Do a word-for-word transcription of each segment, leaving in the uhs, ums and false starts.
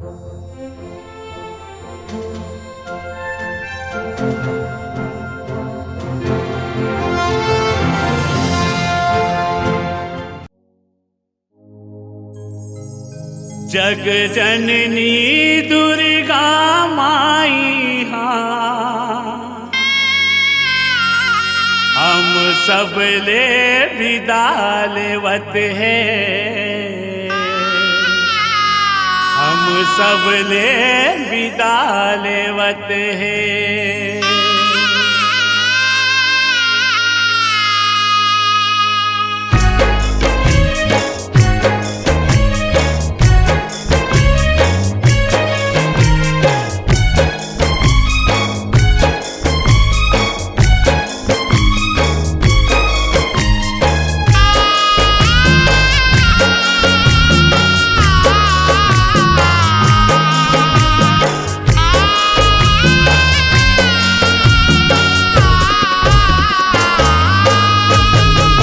जग जननी दुर्गा माई हा, हम सब ले बिदा लेवत हे, हम सब ले बिदा लेवत हे।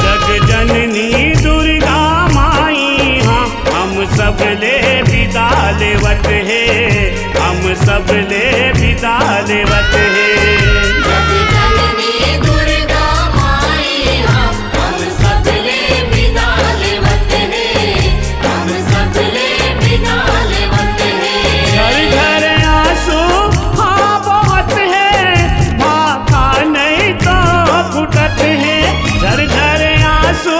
जग जननी दुर्गा माई हा, हम सब ले बिदा लेवत हे, हम सब ले बिदा लेवत हे। जग जननी दुर्गा माई हा, हम सब ले बिदा लेवत हे, हम सब ले बिदा लेवत हे। झर झर आंसू हा बहत हे, भाखा नहीं तो फुटत हे। झर झर आंसू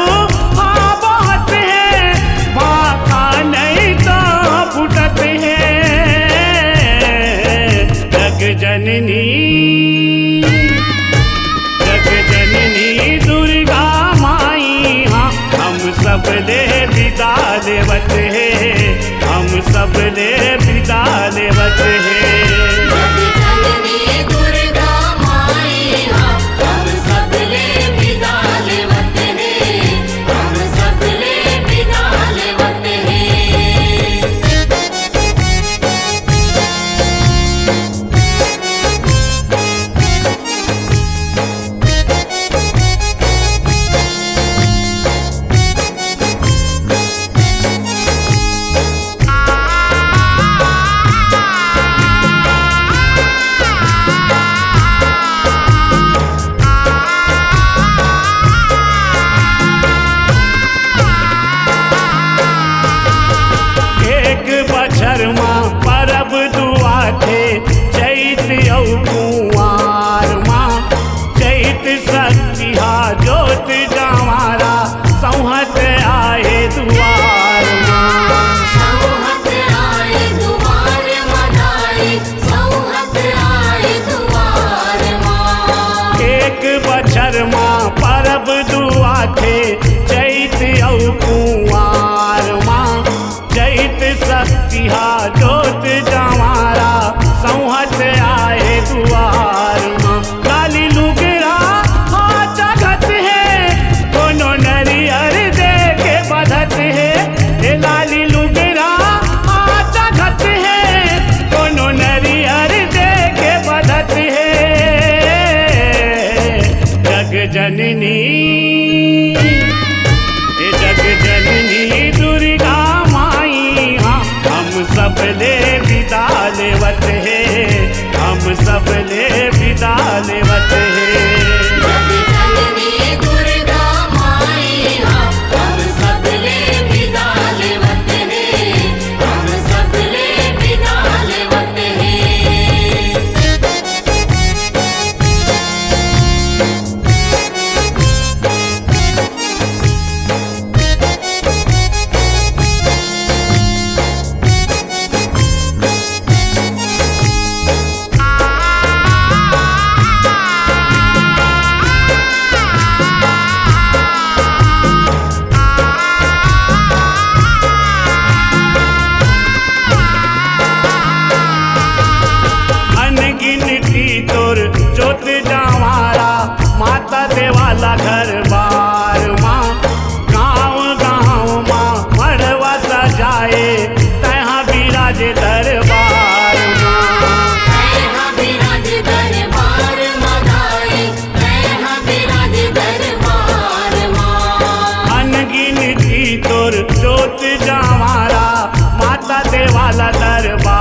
हा बहत हे, भाखा नहीं तो फुटत हे। जग जननी, जग जननी दुर्गा माई हा, हम सब ले बिदा लेवत हे, हम सब ले बिदा लेवत हे। जग जननी दुर्गा माई हा, हम सब ले बिदा लेवत हे, हम सब ले बिदा लेवत हे। एक बछर मा परब दू आथे, चैत अउ कुंवार मा। चैत सक्तिहा जोत जंवारा, सौंहत आए दुवार मा। सौंहत आए दुवार मा दाई, सौंहत आए दुवार मा। एक बछर मा परब दू आथे, चैत अउ कुंवार मा। चैत सक्तिहा जोत जंवारा, सौंहत आए दुवार मा। लाली लुगरा हा चघत हे, कोनो नरियर दे के बधत हे। ए लाली लुगरा हा चघत हे, कोनो नरियर दे के बधत हे। जग जननी, ए जग जननी दुर्गा माई हा, हम सब ले बिदा लेवत हे, हम सब ले बिदा लेवत हे। जग जननी दुर्गा माई हा, हम सब ले बिदा लेवत हे, हम सब ले बिदा लेवत हे। अनगिनती तोर जोत जंवारा, माता देवाला घर बार मा। गाँव गाँव मा मड़वा सजाए, तैहा बिराजे दरबार मा। तैहा बिराजे दरबार मा दाई, तैहा बिराजे दरबार मा। अनगिनती तोर जोत जंवारा, माता देवाला दरबार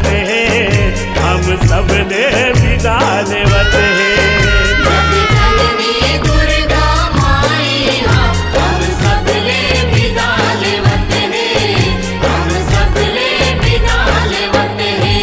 हे, हम सबले बिदा लेवत हे। जग जननी दुर्गा माई हा, हम सबले बिदा लेवत हे, हम सबले बिदा लेवत हे।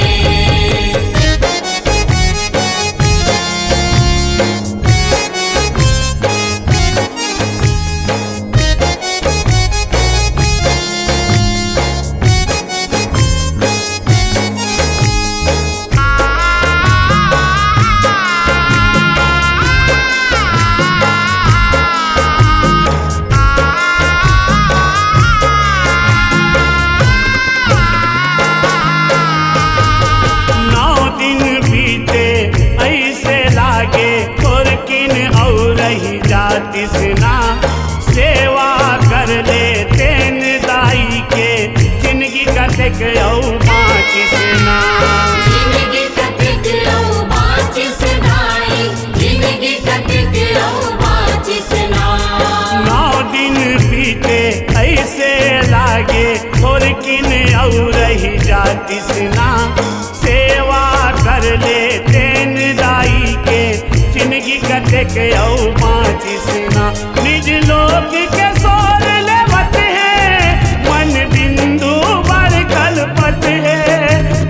नौ दिन बीते ऐसे लागे, थोरकिन अउ रहि जातिस ना। सेवा कर ले तेन दाई के, जिनगी कतेक अउ बाँचिस ना। जिनगी कतेक अउ बाँचिस दाई, जिनगी कतेक अउ बाँचिस ना। नौ दिन बीते ऐसे लागे, थोरकिन अउ रहि जातिस ना। सेवा कर ले तेन दाई के, जिनगी कतेक अउ बाँचिस ना। निज लोक के सोर लेवत हे, मन बिंदु बर कलपत हे।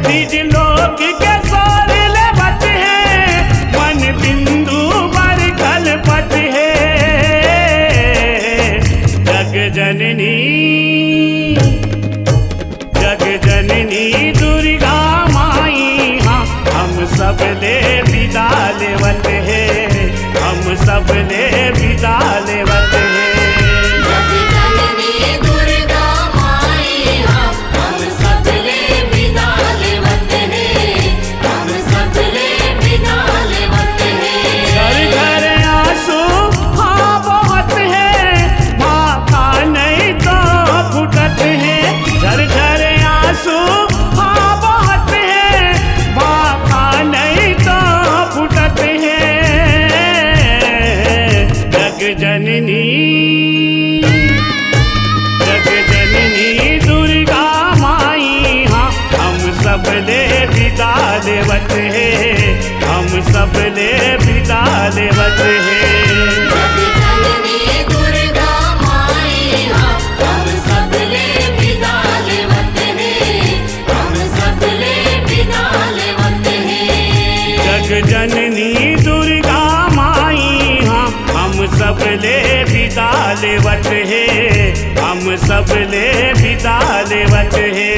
निज लोक के सोर लेवत हे, मन बिंदु बर कलपत हे। जग जननी, जग जननी दुर्गा माई हा, हम सबले बिदा लेवत हे, हम सबले बिदा लेवत हे। जग जननी दुर्गा माई हा, हम सबले बिदा लेवत हे, हम सबले बिदा लेवत हे। झर झर आंसू हा बहत हे, भाखा नहीं तो फुटत हे। झर झर आंसू हा बहत हे, भाखा नहीं तो फुटत हे। जग जननी, जग जननी दुर्गा माई हा, हम सबले बिदा लेवत हे, हम सबले बिदा लेवत हे। जग जननी दुर्गा माई हा, हम सबले बिदा लेवत हे, हम सबले बिदा लेवत हे। जग जननी दुर्गा माई हा, हम सबले बिदा लेवत हे, हम सबले बिदा लेवत हे।